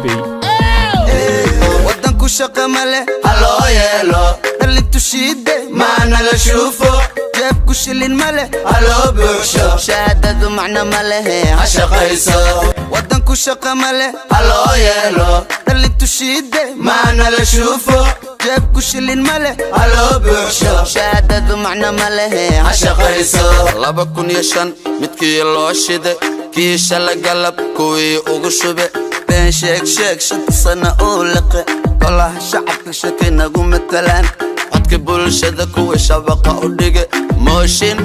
beat. Waddanku shaqa ma leh, ha loo yeelo. Dhalintu shiide maana la shuufo. Jeebku shilin ma leh, ha loo buuxsho. Shahaadadu macno ma lehe, ha shaqayso. Waddanku shaqa ma leh, ha loo yeelo. Dhalintu shiide maana la shuufo. Jeebku shilin ma leh, ha loo buuxsho. Shahaadadu macno ma lehe, ha shaqayso. 2005 midkii loo shide, kii shala galab kuwii ugu shube. Been sheeg sheeg, 5-ta sana uu liqe. Golaha shacabka shaki nagu matalaan. Codka bulshada kuwii shabaqa u dhige. Mooshin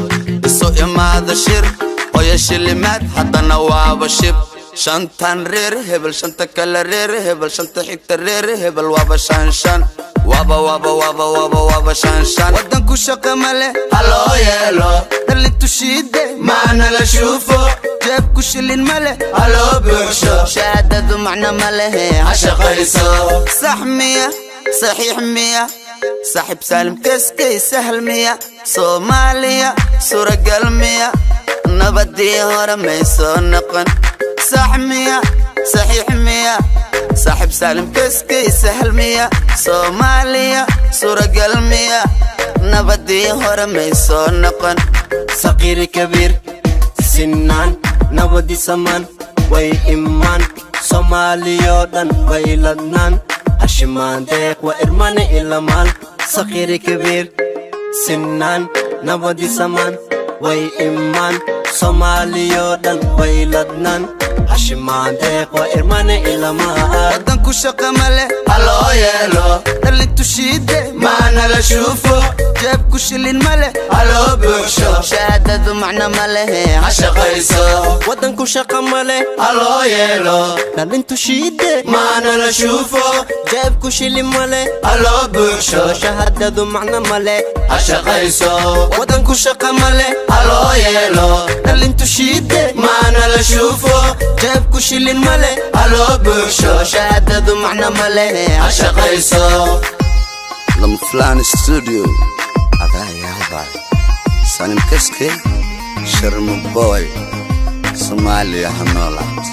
isu imaada, shir hoya shilimaad, haddana waaba shib. Shantan reer hebel, shanta kale reer hebel, shanta xigta reer hebel, waaba shan shan, waaba waaba waaba waaba waaba shan shan. Waddanku shaqa ma leh, ha loo yeelo. Dhalintu shiide maana la shuufo. Jeebku shilin ma leh, ha loo buuxsho. Shahaadadu macno ma lehe, ha shaqayso. Sax miya, saxiix miya, saaxiib Saalim Keskey, sahal miya? Soomaaliya suuragal miya? Nabadii hore may soo noqon. Sax miya, saxiix miya, saaxiib Saalim Keskey, sahal miya? Soomaaliya suuragal miya? Nabadii hore may soo noqon. Saqiiri kabiir sinaan, nabadi samaan way imaan. Soomaaliyoo dhan way ladnaan, hashimaan deeq waa irmane ilamaan. Saqiiri kabiir sinaan, nabadi samaan way imaan. Soomaaliyoo dhan way ladnaan, hashimaan deeq waa irmane ilamaan. Waddanku shaqa ma leh, ha loo yeelo. Dhalintu shiide maana la shuufo. Jeebku shilin ma leh, ha loo buuxsho. Shahaadadu macno ma lehe, ha shaqayso. Waddanku shaqa ma leh, ha loo yeelo. Dhalintu shiide maana la shuufo. Jeebku shilin ma leh, ha loo buuxsho. Shahaadadu macno ma leh, ha shaqayso. Waddanku shaqa ma leh, ha loo yeelo. Dhalintu shiide maana la shuufo. Jeebku shilin ma leh, ha loo buuxsho. Shahaadadu macno ma lehe, ha shaqayso. Lama Fulani Studio adaa yaabay. Salim Kaske, Sharma Boy, Soomaaliya ha noolaato.